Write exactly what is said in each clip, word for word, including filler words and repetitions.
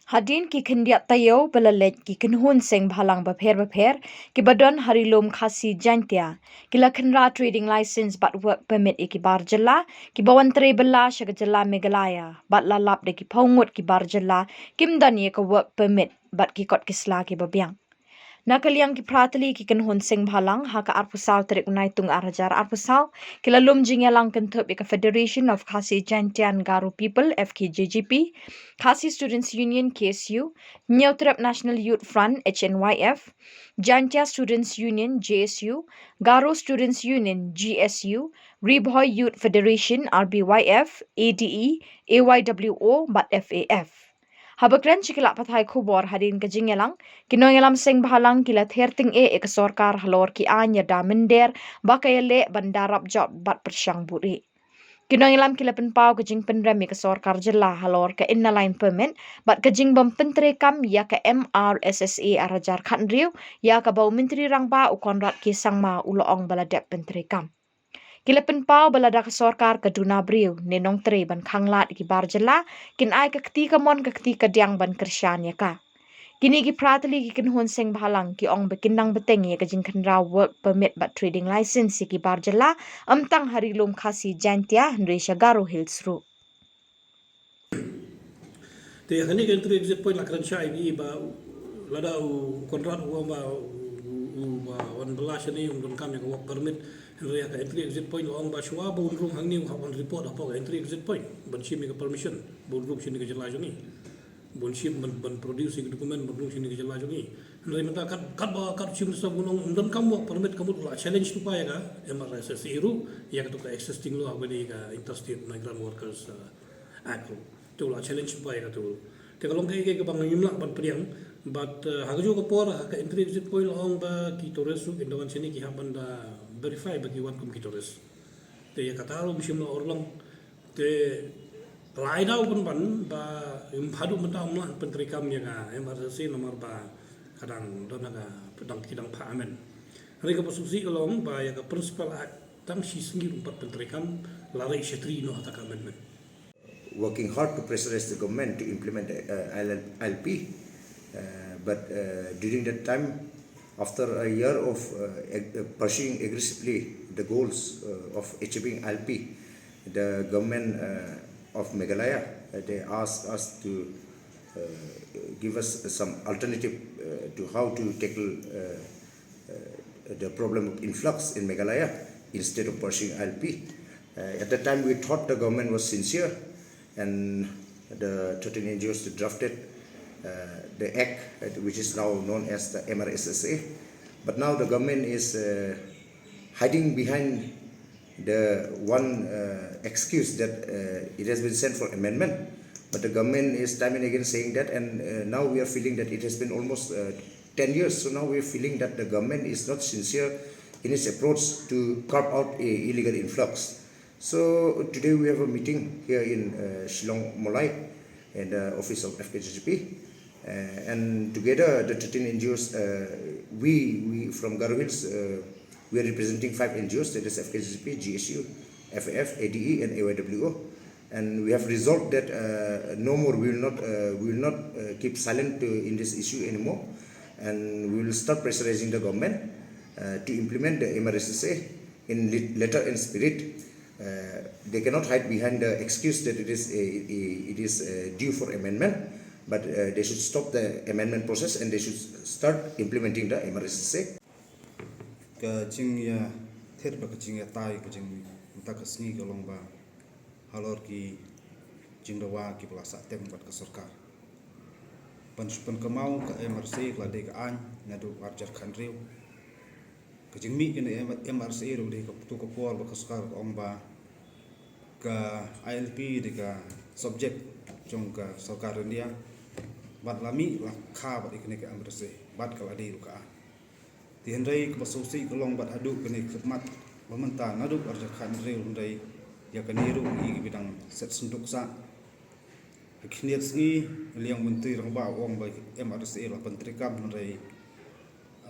Hadien ki khyndiat taïew ba la leit, ki kynhun seng bhalang bapher bapher kiba don ha ri lum Khasi Jaintia ki la khynra trading license bad work permit ïa ki bar jylla kiba wan trei bylla sha ka jylla Meghalaya, bad la lap da ki phew ngut ki bar jylla kim don ïa ka work permit bad ki kot ki sla kiba biang. Na ka liang ki phra tylli ki kynhun seng bhalang, ha ka arphew saw tarik u Naitung ar hajar arphew saw, ki la lum jingïalang kynthup ïa ka Federation of Khasi Jaintia and Garo People, F K J G P, Khasi Students Union, K S U, Hynñiewtrep National Youth Front, H N Y F, Jaintia Students Union, J S U, Garo Students Union, G S U, Ri Bhoi Youth Federation, R B Y F, A D E, A Y W O bad F A F. Haba kren sha ki lad pathai khubor hadien ka jingïalang, ki nongïalam seng bhalang ki la ther tyngeh ïa ka sorkar halor ki aiñ ïada mynder ba ka ïaleh ban da rap jop bad pyrshang buhrieh. Ki nongïalam ki la pynpaw ka jingpynrem ïa ka sorkar jylla halor ka Inner Line Permit bad ka jingbym pyntreikam ïa ka M R S S A ar hajar khathynriew, ïa kaba u Myntri Rangbah u Conrad K Sangma u la ong ba la dep pyntreikam. Ki la pynpaw ba lada ka sorkar ka duna briew ne nongtrei ban khanglad ïa ki bar jylla, kin ai ka kti kamon ka kti kadiang ban kyrshan ïa ka. Kine ki phra tylli ki kynhun seng bhalang ki ong ba kin nang bteng ïa ka jingkhynra work permit bad trading license ïa ki bar jylla, ym tang ha ri lum Khasi Jaintia hynrei sha Garo Hills ruh. Te ïa kane ka entry exit point la kren shai ba lada u Conrad u ong ba u, u, u ba wan bylla shane um donkam ïa ka work permit, hynrei ïa ka entry exit point la ong ba shuwa ba un rung hangne u hap ban report hapoh ka entry exit point ban shim ïa ka permission ba un rung shane ka jylla jong ngi, ba un shim ban, ban produce ïa ka document ban rung shane ka jylla jong ngi. Hynrei mynta kat, kat ba kat Chief Minister ba un ong um donkam work permit, ka mut u la challenge lypa ïa ka M R S S A ruh, ïa kato ka existing law kaba ïadei ïa ka Interstate Migrant Workers, uh, Act ruh. Te u la challenge lypa ïa kato. Te ka long kaei kaei kaba ngim lah ban pdiang. But, uh, ha kajuh ka por ha ka entry exit point la ong ba ki tourist ruh kin da wan shane ki hap ban da verify ba ki wan kum ki tourist. Te ïa kata ruh ym shym la urlong. Te lai daw pynban ba ym haduh mynta ym lah pyntreikam ïa ka M R S S A namar ba ka dang don ha ka dang ki dang phah amen. Hynrei kaba sngewsih ka long ba ïa ka Principal Act tang shi sngi ruh ym pat pyntreikam, la rei shatri noh ha kata ka amendment. Working hard to pressurize the government to implement the, uh, I L P. Uh, but, uh, during that time, after a year of, uh, ag-, uh, pursuing aggressively the goals, uh, of achieving I L P, the government, uh, of Meghalaya, uh, they asked us to, uh, give us some alternative, uh, to how to tackle, uh, uh, the problem of influx in Meghalaya instead of pursuing I L P. Uh, at that time, we thought the government was sincere, and the thirteen N G Os drafted, uh, the act, uh, which is now known as the M R S S A. But now the government is, uh, hiding behind the one, uh, excuse that, uh, it has been sent for amendment. But the government is time and again saying that, and, uh, now we are feeling that it has been almost, uh, ten years. So now we are feeling that the government is not sincere in its approach to curb out a illegal influx. So today we have a meeting here in, uh, Shillong Molai, in the office of F K J G P. Uh, and together the thirteen N G Os, uh, we, we from Garo Hills, uh, we are representing five N G Os, that is F K J G P, G S U, F A F, A D E, and A Y W O. And we have resolved that, uh, no more, we will not, uh, we will not, uh, keep silent to, in this issue anymore. And we will start pressurizing the government, uh, to implement the M R S S A in lit-, letter and spirit. Uh, they cannot hide behind the excuse that it is a, a, it is, uh, due for amendment, but, uh, they should stop the amendment process and they should start implementing the M R S S A. Ka jingïathied bad ka jingïatai ka jing mynta ka sngi ka long ba halor ki jingdawa kiba la sah teng bad ka sorkar. Ban shu pynkynmaw, ka M R S A ka la dei ka aiñ naduh ar hajar khathynriew. Ka jingmih kane M-, M R S A ruh dei kato ka por ba ka sorkar ka ong ba ka I L P dei ka subject jong ka sorkar India. Bad la mih la kha bad ïa kane ka M R S A bad ka la dei ruh ka aiñ. Te hynrei kaba sngewsih ka long bad haduh kane ka khmat ba mynta naduh ar hajar khathynriew hynrei ïa kane ruh ngi i kiba dang set synduk sah. Ha khyndiat sngi, liang Myntri Rangbah u ong ba M R S A la pyntreikam hynrei,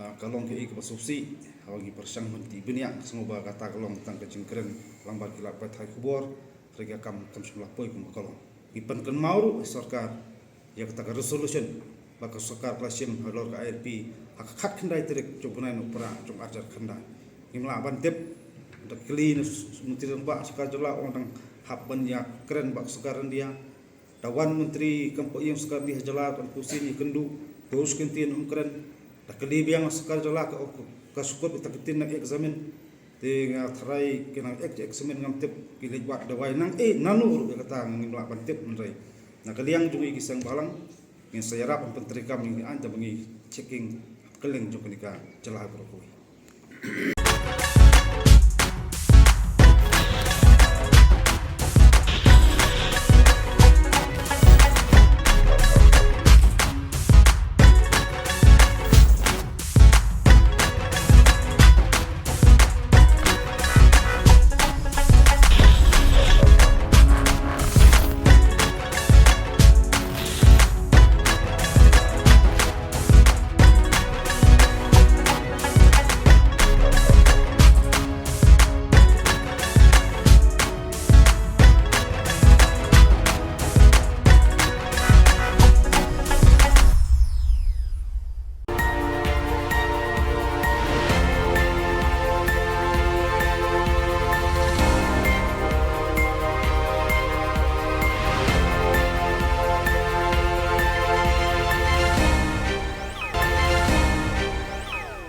ah, ka long kaei kaba sngewsih, haba ngi pyrshang ban tip bniah ka sngew ba kata ka long tang ka jingkren lang bad ki lad pathai khubor, hynrei ka kam kam shym la poi kumba ka long. Ngi pynkynmaw ruh ïa sorkar, ïa kata ka resolution ba ka sorkar ka la shim halor ka I L P ha ka khatkhyndai tarik jong u bnai Nohprah jong ar hajar khyndai. Ngim lah ban tip, da kylli na Myntri Rangbah Sorkar Jylla, ong dang hap ban ïakren bad ka sorkar India. Da wan Myntri kam poi ïa ka sorkar India ha jylla, kan pusin ïakynduh, to shu kyntien, um kren. Da kylli biang ka sorkar jylla, ka, ka shu kut ïa ka ktien nang examine. Te nga tharai ki nang ek-, examine ngam tip, ki leit wad dawai nang, eh, nano ruh ïa kata ngim lah ban tip hynrei na ka liang jong ngi ki seng bhalang, ngin sa ïarap ban pyntreikam ïa ngi, haba ngi checking ha kylleng jong kane ka jylla baroh kawei.